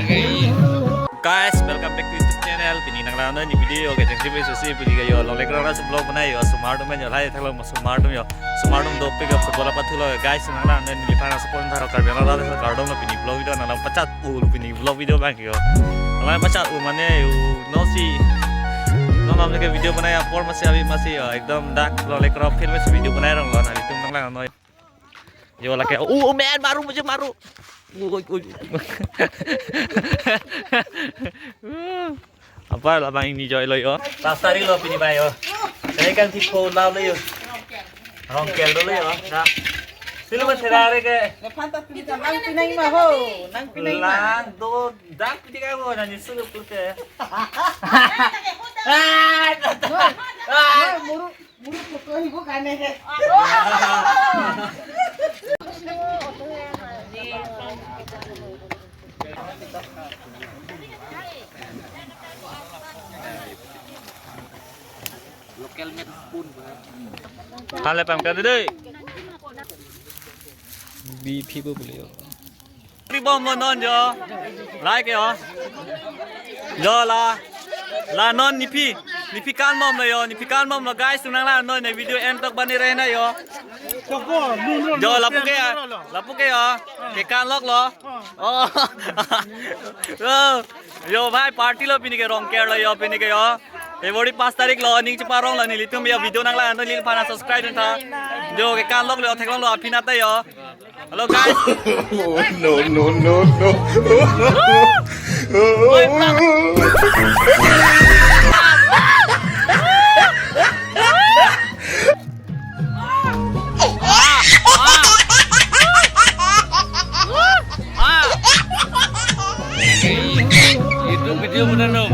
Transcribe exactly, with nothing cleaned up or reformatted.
Guys, welcome back to YouTube channel. Pini nanglang non ni video ke jengsi be susi pini ke yo longle ground si vlog banai yo, osomar atum yo, lahai thaklo osomar atum yo. Osomar atum dopik yo football apathulo guys, nanglang non neliphan support tharo Karbi Anglong rat kardom lo pini vlog video nanglang pachat ul pini vlog video bang yo. Nanglang pachat ul mane yo no si. Non non ke video banai apor masi abi masi yo ekdom dak longle ground field masi video banai rong lo nelitum nanglang non. Yo lake, oh, oh, man, maru, mujhe maru. Oi, oi. Apa labang ini joy lo yo. Pasari lo pini bai yo. Saya kan si phone lo yo. Rongker dolo yo. Nah. Silo ba serare ke. Nang pinai ma ho, nang pinai ma. Lang do dak pini ka ho nani sulu pute. Ah, no, no, muru. Local made spoon. Hale pam ka dei. Bi phi bo bole yo. Pi bom non non jo. Like yo. Jo la. La non nephi. Nephi kan bom lo yo. Nephi kan bom lo guys. Nanglang non ne video end tok bani rehna yo. Jo lapu ke ya. Lapu ke yo. Kekan lok lo. Oh. Oh. Yo bhai party lo pini ke Rongker lo yo pini ke yo. February pas tarik lo ning cheparong lo nelitum yo video nanglang non neliphan subscribe tha. Jo kekan lok lo theklong lo aphi nat yo. Hello guys. Oh, no, no, no, no. Oi, prak. Ah, ah. Ah. Itu video benar lo.